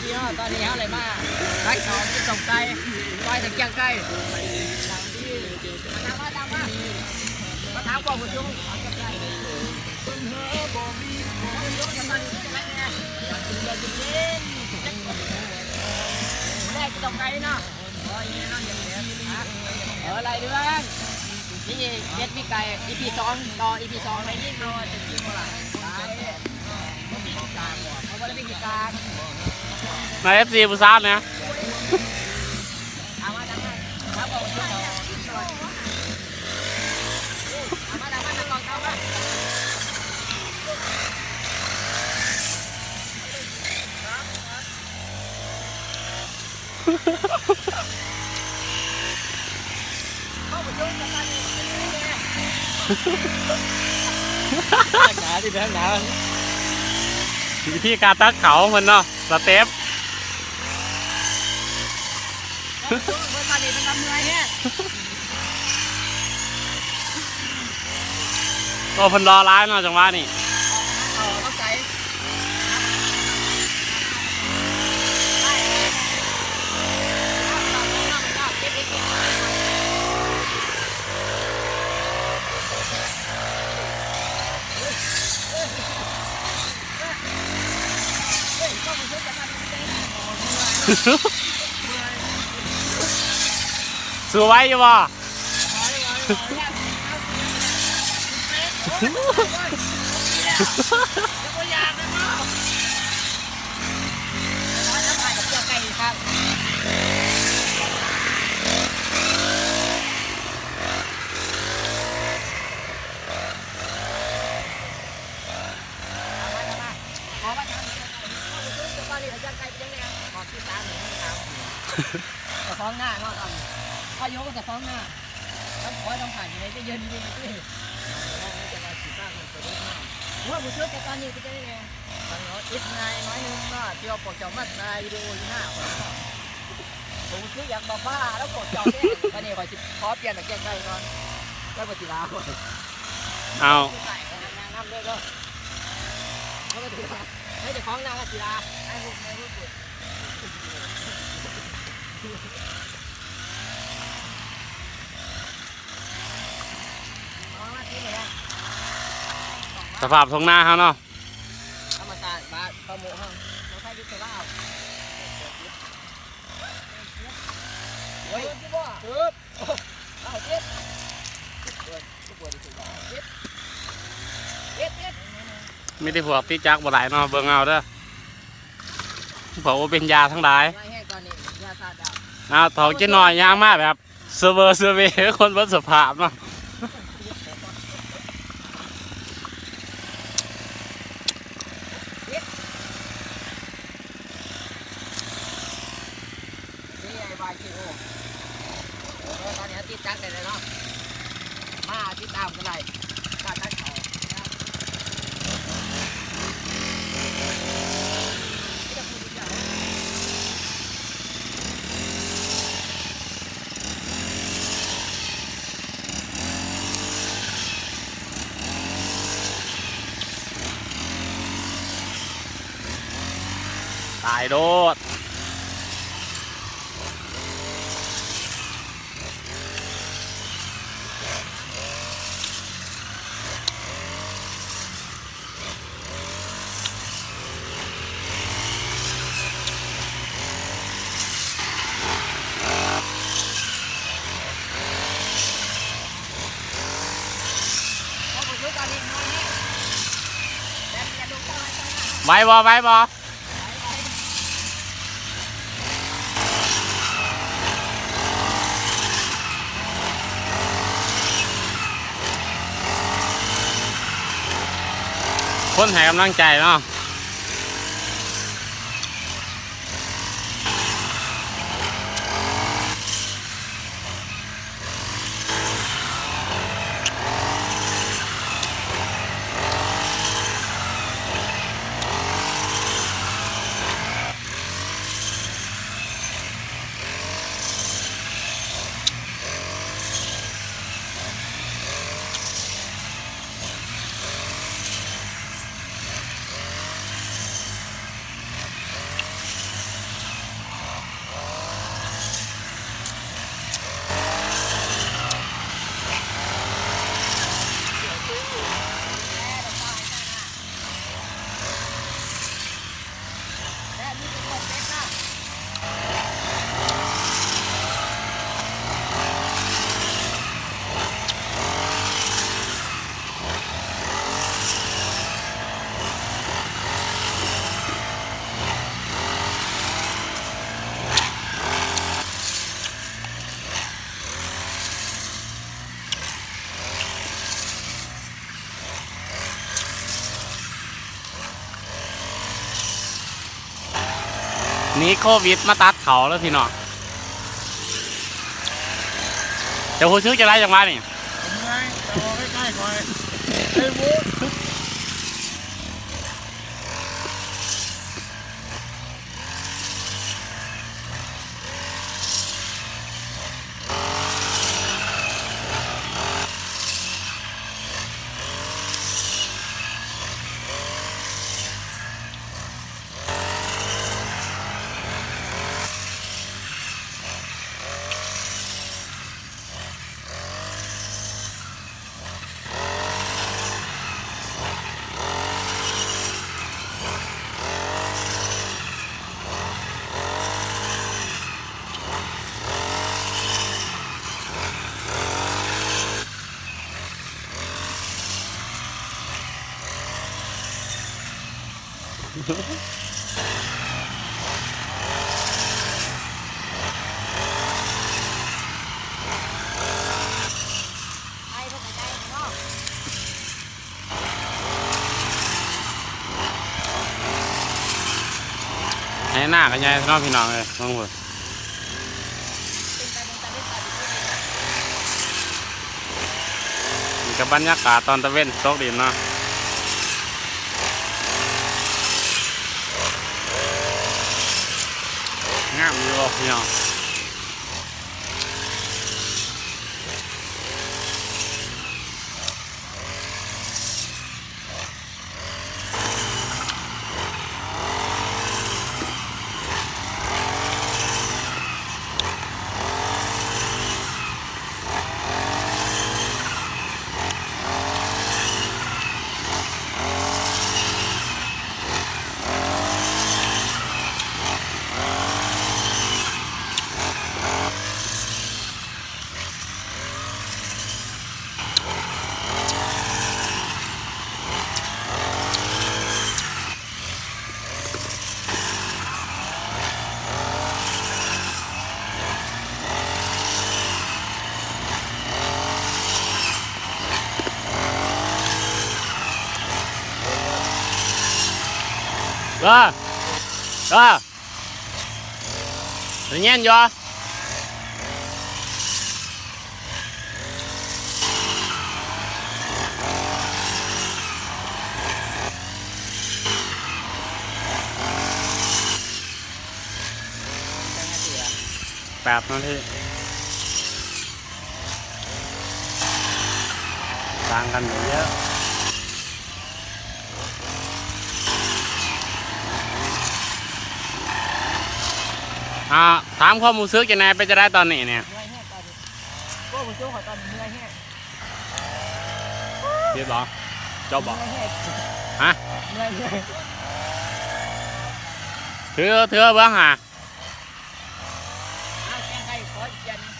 ດີເນາະ ຕອນນີ້ເຮົາໄດ້ມາໄດ້ຂອງກິນ ຕົ້ມໄກ່ ໄປທາງກຽງໄກ ຕາມມາ ຕາມມາ ມາຖາມຄວາມຮູ້ສຶກ ແລກກິນຕົ້ມໄກ່ເນາະ ເອີ ໄລ່ເລື່ອງ ນີ້ເຮັດມີໄກ່ ອີພີສອງ ຕໍ່ ອີພີສອງ ໄດ້ຍິນມາວ່າຈະກິນບໍ່ລະ ໄດ້ ບໍ່ມີການ ເຂົາບໍ່ໄດ້ມີການ ໃນເອັຟຊີຜູ້ສາວນະ ເອົາມາ ເອົາມາ ເອົາມາ ເອົາມາ ເອົາມາ ເອົາມາ ເອົາມາ ວິທີການຕັກເຂົ້າເພິ່ນເນາະ ສະເຕັບ ໂອ້ ເພິ່ນລໍຫຼາຍເນາະ ຈັງຫວະນີ້. ສູ້ໄຫວຢູ່ບໍ່? ເຈົ້າຂອງນາເນາະ ເຈົ້າຂອງນາ ມັນຂໍສຳພາດຈັ່ງໃດ ຈະເຢັນດີຕິ ໂອ້ຍ ຮູ້ສຶກວ່າຕອນນີ້ເປັນຈັ່ງໃດແດ່? ເອີ ອິດງາຍໜ້ອຍໜຶ່ງເນາະ ທີ່ວ່າພວກເຈົ້າມາຖ່າຍວິດີໂອຢູ່ໜ້າຂ້ອຍເນາະ ຮູ້ສຶກຢາກບ້າໆ ແລ້ວພວກເຈົ້າເດ້ ບັດນີ້ຂ້ອຍຊິຂໍປ່ຽນເອົາແກງໄກ່ກ່ອນ ແລ້ວກໍຊິລາຂ້ອຍ ເອົາ ໃຫ້ເຈົ້າຂອງນາກໍຊິລາ ໃຫ້ພວກ ໃຫ້ພວກ ສະພາບທົ່ງນາເຮົາເນາະ ທຳມະຊາດບ້ານປ່າໂມກເຮົາ ເຮົາໃຊ້ຢູ່ແຕ່ລາວ ໂອ້ຍ ເອົາເຈັດ ເຈັດ ເຈັດ ເຈັດ ມີແຕ່ພວກຕິດຈັກບໍ່ຫຼາຍເນາະ ເບິ່ງເອົາເດີ ພວກບໍ່ເປັນຢາທັງຫຼາຍ ເອົາ ເຖົ້າເຈັກນ້ອຍຍ່າງມາແບບ ເຊີເວີເຊີເວ ຄົນເບິດສະພາບເນາະ ດີໄອວາຍ ເອ ຕອນນີ້ເຮົາຕິດຈັກໄດ້ແລ້ວເນາະ ມາຕິດຕາມກັນໄດ້ ການຕັດເຂົ້າ. ຕາຍໂລດ. ໄວບໍ່ ໄວບໍ່? ຄົນໃຫ້ກຳລັງໃຈເນາະ. ໄ ໜີໂຄວິດມາຕັດເຂົ້າເດີພີ່ນ້ອງ. ເຈົ້າຮູ້ສຶກຈັ່ງໃດຈັງຫວະນີ້? ເມື່ອຍ ເຈົ້າເວົ້າໃກ້ໆຂ້ອຍ ໄດ້ໂວ້. ໄຮ່ນາກໍໃຫຍ່ເນາະພີ່ນ້ອງເອີຍ ເບິ່ງພຸ້ນ. ນີ້ກໍບັນຍາກາດຕອນຕາເວັນຕົກດິນເນາະ ງາມຢູ່ພີ່ນ້ອງ. ເອີ ເອີ ໄດ້ຍິນຢູ່. ແປດນາທີ ຕ່າງກັນເລີຍ. ອ່າ ຖາມຄວາມຮູ້ສຶກຈັ່ງໃດ ເປັນຈັ່ງໃດຕອນນີ້ນີ້? ເມື່ອຍແຮງຕອນນີ້ ໂອ້ ຜູ້ຊົງຂ້ອຍຕອນນີ້ເມື່ອຍແຮງ. ເຮັດບໍ່? ເຈົ້າບໍ່? ເມື່ອຍແຮງ. ຮະ? ເມື່ອຍແຮງ. ຖື ຖືເບິ່ງຫາ. ອ້າວ ແກງໄກ່ຂໍອີກເທື່ອໜຶ່ງ.